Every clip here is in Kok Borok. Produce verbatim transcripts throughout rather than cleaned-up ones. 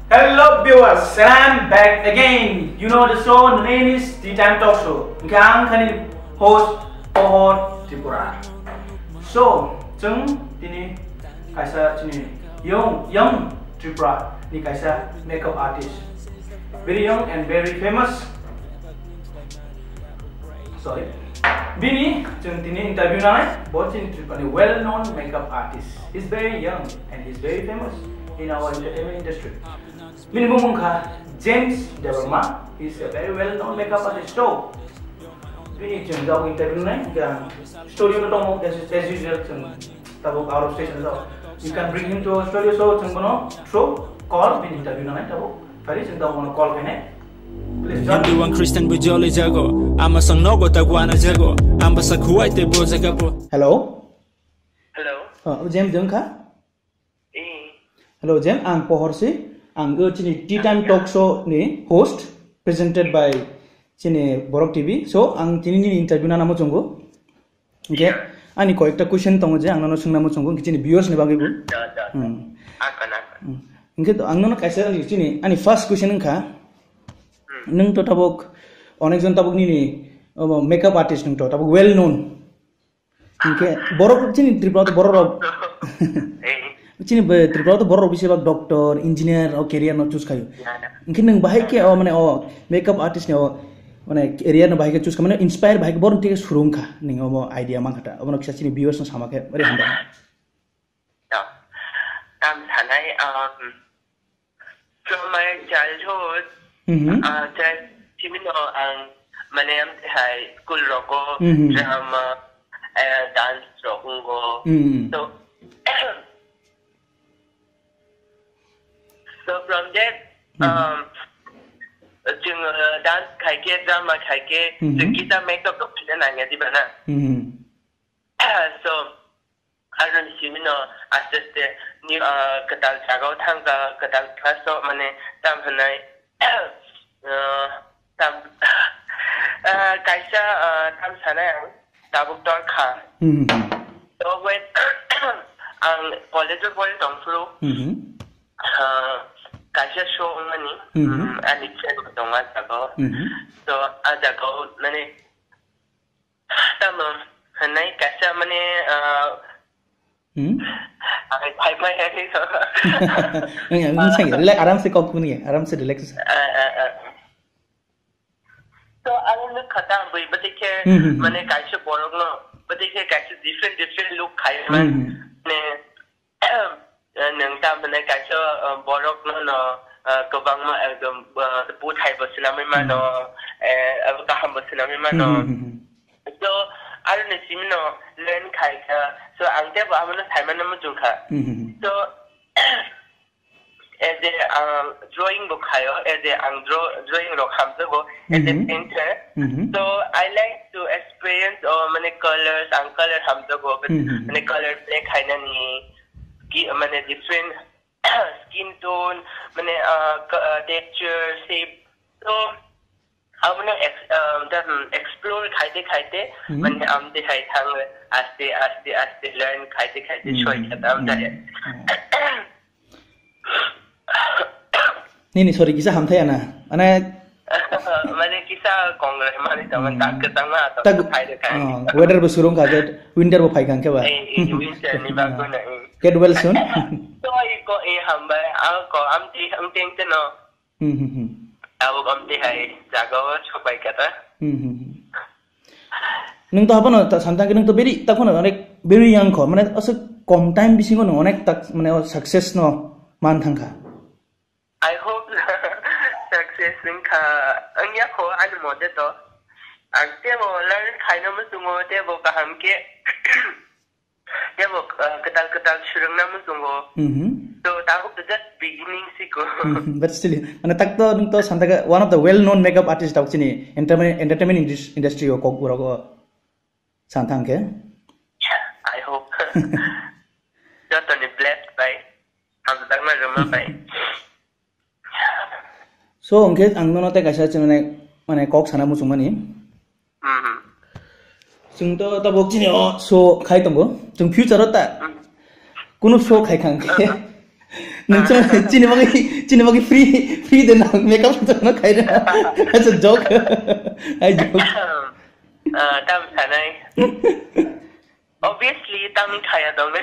Hello viewers, and I'm back again. You know the show, the name is Tea Time Talk Show. Hwnkhe ang khani host Pohor Tripura. So, chwng tini kaisa chini young, young Tripura ni kaisa makeup artist. Very young and very famous. Sorry. Bini chwng tini interview nanai, bo chini Tripura ni well known makeup artist. He's very young and he's very famous in our entertainment industry. Bini bumung kha James Debbarma. He's a very well known makeup artist. So, bini chwng jao interview nanai, hwnkhe ang studio no tongo, as, as usual chwng tabuk out of station jao. You can bring him to our studio, so chwng bono through call bini interview nanai tabuk. Phari chwng tabuk bono call khainai. Please join. Hindu ang Christian bo joli jago, ama sang nogo ta wana jago, amba sa khuai te bo jaga bo. Hello? Hello? Oh, James dong kha? Eh. Hello, James, ang Pohor si. Ang o chini Tea Time Talk Show ni host, presented by chini Borok T V. So, ang tini nini interview nana muchungo. Hwnkhe ani koyekta question tongo je ang nono swngna muchungo, hwnkhe chini viewers ni bagwi bo. Ja, ja, ja. Hmm. Akan, akan. Hmm. Hwnkhe to ang nono kaisa ani chini, ani first question wngkha, Hmm. nwng to tabuk, onekjon tabuk nini, omo, makeup artist nwng to tabuk well known. Hwnkhe borok chini Tripura to borok rok. Eh. Chini be Tripura to borok rok bisi bak doctor, engineer, o career no choose khayo. Ya, ya. Hwnkhe nwng bahai khe o mane o makeup artist ni o mane career no bahai khe choose kha, mane inspire bahai khe borok tei surung kha. Nwng omo idea man kha ta. Omo no kisa chini viewers no sama khe bari hambai. Ya. Tam sanai, um, from my childhood, Mhm. uh, just, you know, ang, mane, ang hai school rogo, Mhm. drama, eh, dance rogo. Mhm. So, so from that, Mhm. um, chwng, uh, dance khai khe, drama khai khe, Mhm. chwng kisa makeup rok khaina nangya diba na? Mhm. So, aroni simi no aste aste ni, ah, kwtal jagao thangkha, kwtal class o mane tam hwnai, ah, tam, ah, kaisa, ah, tam sanai ang tabuk tor kha. Hmm, hmm, hmm. So, when ang college o pori tongphuru, Hmm, hmm. ah, kaisa show wngmani, Hmm, hmm. mm, ani friend bo tongo a jagao. Hmm, hmm. So, a jagao mane, Tamo, hanai kaisa mane, ah, Hmm? Ang phai mai hai so. Ang, ang, ang, relax, aram se kok kuni, aram se relax. Ah, ah, ah. So, ang nuk khata bui, bati khe, Hmm, hmm, hmm. mane kaisa borok no, bati khe kaisa different, different look khai man, Hmm, hmm. mane, eh, nwng ta mane kaisa, eh, borok no, no, eh, kwbangma ekdom, eh, buthai bo swnamwi mano, Hmm. eh, abo kaham bo swnamwi mano. Hmm, hmm, hmm, hmm. So, aroni simi no learn khai kha. So, ang tebo abono saimano muchung kha. Hmm, hmm, hmm. So, as a, uh, drawing bo khayo, as a ang draw-, drawing rok hamjago, as a Mhm. painter. Mhm. So, I like to experience, oh, mane colors, ang color hamjago, but Mhm. mane color play khainani, ki-, mane different skin tone, mane, uh, co-, uh, texture, shape. So, abono ex-, um, the, um, explore khaite khaite, Hmm. mane, amte hai thang, aste, aste, aste learn khaite khaite Hmm. soi khe tam Hmm. thaya. Hmm. Nini sorry kisa hamthai ana. Mane Mane kisa kongrai mani tamo Hmm. tak kwchangma to Tak, phai de kai. Ah, weather bo surung kha, get winter bo phai kha khe ba. Eh, eh, winter ni bagwi na, eh. Get well soon. To i ko, eh, hambai, ah, ko, amti, amti, amti no. Hmm, hmm, hmm. Abo kom ti hai jaga o sopai kata. Hmm, hmm, hmm. Nung to hapono ta santang ke nung to beri ta kono onek beri yang ko, mane asuk kom time bisingo nung onek tak mane o success no man thangkha. I hope success wngkha wngya ko ani mote to. Ang tebo learn khaina muchungo tebo kaham ke. Tebo, uh, kwtal kwtal swrwngna muchungo. Mhm. So, tabuk to just beginning siko. Mhm, but still, mane tak to nung to santa ka one of the well known makeup artist tabuk chini entertainment, entertainment indus-, industry o kok urok o santa hwnkhe. I hope. Jotoni blessed by. Hamjakma rwma by. So, hwnkhe ang nono tei kaisa chwng mane, mane kok sana muchungmani. Mhm. Chwng to tabuk chini o show khai tongo. Chwng future o ta Mhm. kunu show khai kha hwnkhe. Nung chini bagwi, chini bagwi free, free de nang makeup to no khai de. That's a joke. I joke. Ah, tam sanai. Obviously, tam khaya dong de.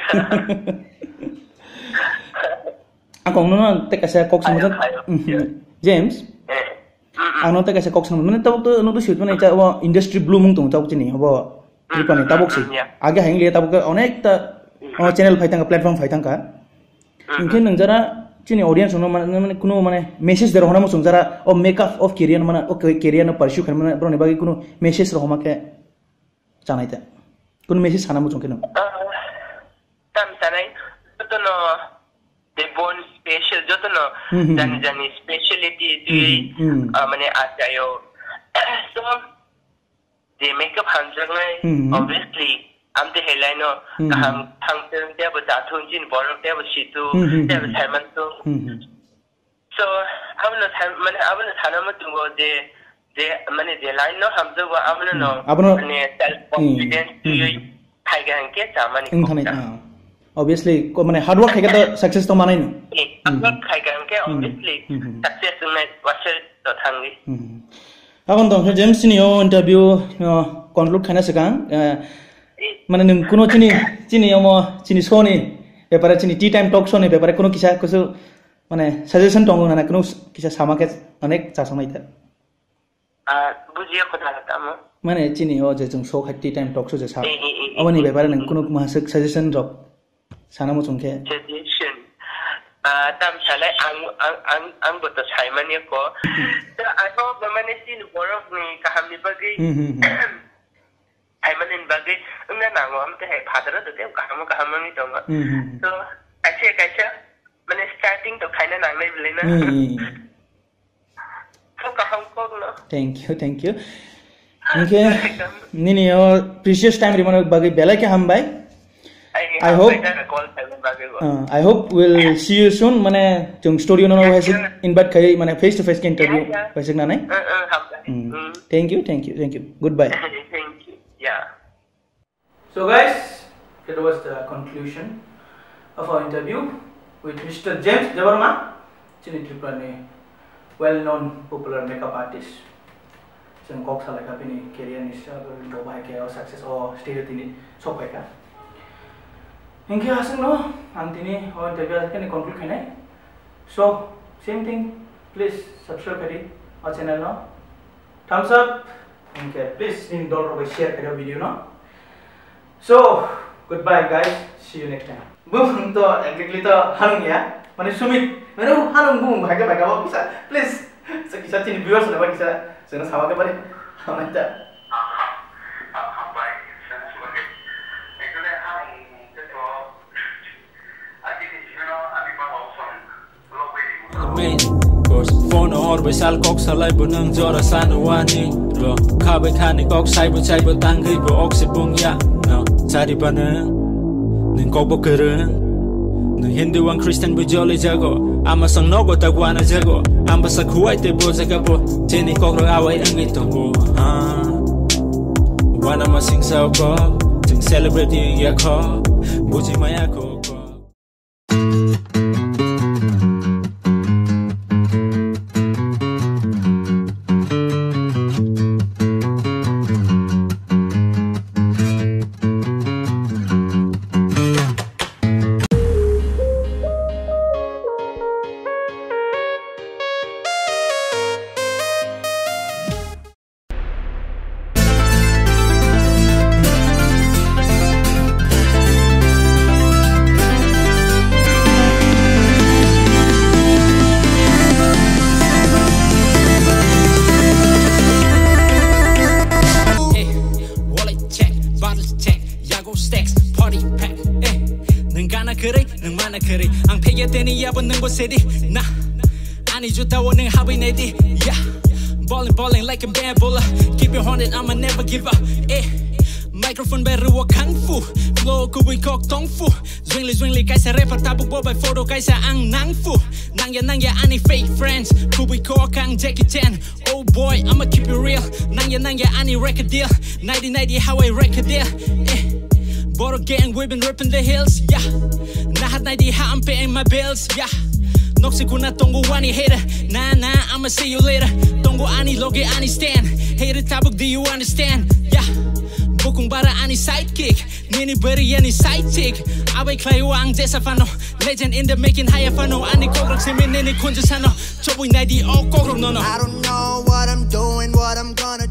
Akong no te kaisa kok sumajak. Khaya, khaya. Mhm. James. Eh. Mm-mm. Ano te kaisa kok sumajak. Mane tabuk to no to shoot mane cha industry blooming tong tabuk chini obo. Tripura ni tabuk si. Mm, yeah. Age haing le tabuk ke onek ta, mm, oh, channel phai tangka, platform phai tangka. Mm. Hingke nung jara chini audience no mane, mane kuno mane message de rohona mo sung jara o makeup of career mane o career no pursue khaima mane bro ni bagwi kuno message rohoma khe chanai ta. Kuno message sana mo sung khe nung. Ah, tam sanai, joto no the born special, joto no, hmm, hmm, jani jani speciality twi, hmm, hmm, ah, mane achayo. So, je makeup hamjaknai, hmm, obviously, amte helai no, hmm, kaham thangthung, tebo chathung, chini borok tebo situ, hmm, hmm, tebo hmm, saimanthung. Hmm, hmm. So, abono san-, mane abono sana muchungo je, je, mane je line no hamjakgo, abono, hmm, no, abono, mane self confidence, hmm, twiwi, hmm, phaiga hingke chamani wng thani, kok ta. Ah. Obviously, ko mane hard work khaikhe to success to manai no. Eh, hard work khaikhe hingke, hmm, obviously, hmm, hmm, success wngnai wasai to thangwi. Hmm. Aboni tongkhe James chini o interview, o, conclude khaina swkang, eh, mane nwng kuno chini, chini omo, chini show ni bepare, chini Tea Time Talk Show ni bepare kuno kisa kusu, mane suggestion tongo nana kuno kisa sama khe onek chasongnai ta. Ah, bujiya kotha tamo. Mane chini o je chwng show khai Tea Time Talk Show je sa. Eh, eh, eh, eh, aboni eh, bepare eh, nwng eh, kuno masuk suggestion rok. Sana muchung khe. Suggestion. Ah, tam salai ang, ang, ang, ang bo to saimani ko. To I hope mane chini borok ni kaham ni bagwi. Hmm, hmm, hmm. Saimani ni bagwi wngna nango, amte hai father do tei kaham kaham wngwi tongo. Hmm, hmm, hmm. To kaisa kaisa mane starting to khaina nangnai bwlai na. Hmm, hmm, hmm. Thank you, thank you. Hingke nini o precious time rimani bagwi belai khe hambai. I hope, uh, I hope we'll see you soon. Mane, chwng studio no waisik invite khai, mane, face to face ke interview waisik nanai. Hmm. Thank you, thank you, thank you. Goodbye. Thank you. Yeah. So guys, that was the conclusion of our interview with Mister James Debbarma, chini Tripura ni well known popular makeup artist. Chwng kok salai kha bini career ni struggle, bo bahai khe o success o stage o tini sok phai kha. Hinkhe aswk no ang tini o interview aswk khe conclude khainai. So, same thing, please subscribe khaidi o channel no. Thumbs up. Hinkhe please nini dol rok bai share khaidi o video no. So, goodbye guys, see you next time. Bumung to exactly to hanung ya, mane Sumit, mane o hanung bumung bhai khe bhai khe o kisa, please, sa kisa chini viewers na bhai kisa, chwngno sama khe bari hamnai ta. Phone hor bai sal kok salai bo nang jora sanu wani ro kha bai khani kok sai bo chai bo tangwi bo ok se bung ya no sari ba nang ning kok bo kereng nang Hindu wang Christian bo joli jago ama sang nogo ta gwana jago amba sa khuai te bo jaga bo cheni kok ro awai angi to bo ha wana ma sing sa kok ching celebrity ya kok buji ma ya kok. Wallet check, bottles check, yago stacks, party pack, eh. Nang gana kere, nang mana kere, ang pega teni yabo nang bo sedi, nah. Ani juta wo nang habi nedi, yeah. Balling, balling like a bad bowler. Keep it hundred, I'ma never give up, eh. Microphone better wa kung fu. Flow kubui kok tong fu. Zwingli, zwingli kaisa rapper tabuk bo bai photo kaisa ang nang fu. Nang ya, nang ya ani fake friends. Kubui kok ang Jackie Chan. Oh boy, I'ma keep it real. Nang ya, nang ya ani record deal. Ninety ninety how I record deal. Eh. Boro gang, we been ripping the hills, yeah. Nahat ninety how I'm paying my bills, yeah. Noksi kuna tongo wani hater. Nah, nah, I'ma see you later. Tongo ani loge ani stand. Hater tabuk, do you understand? Yeah. Bukung bara ani sidekick. Nini bari ani side chick. Abai khlai wang jesa fano. Legend in the making haya fano. Ani kokrok simi nini khunju sano. Chobui naidi o kokrok nono. I don't know what I'm doing, what I'm gonna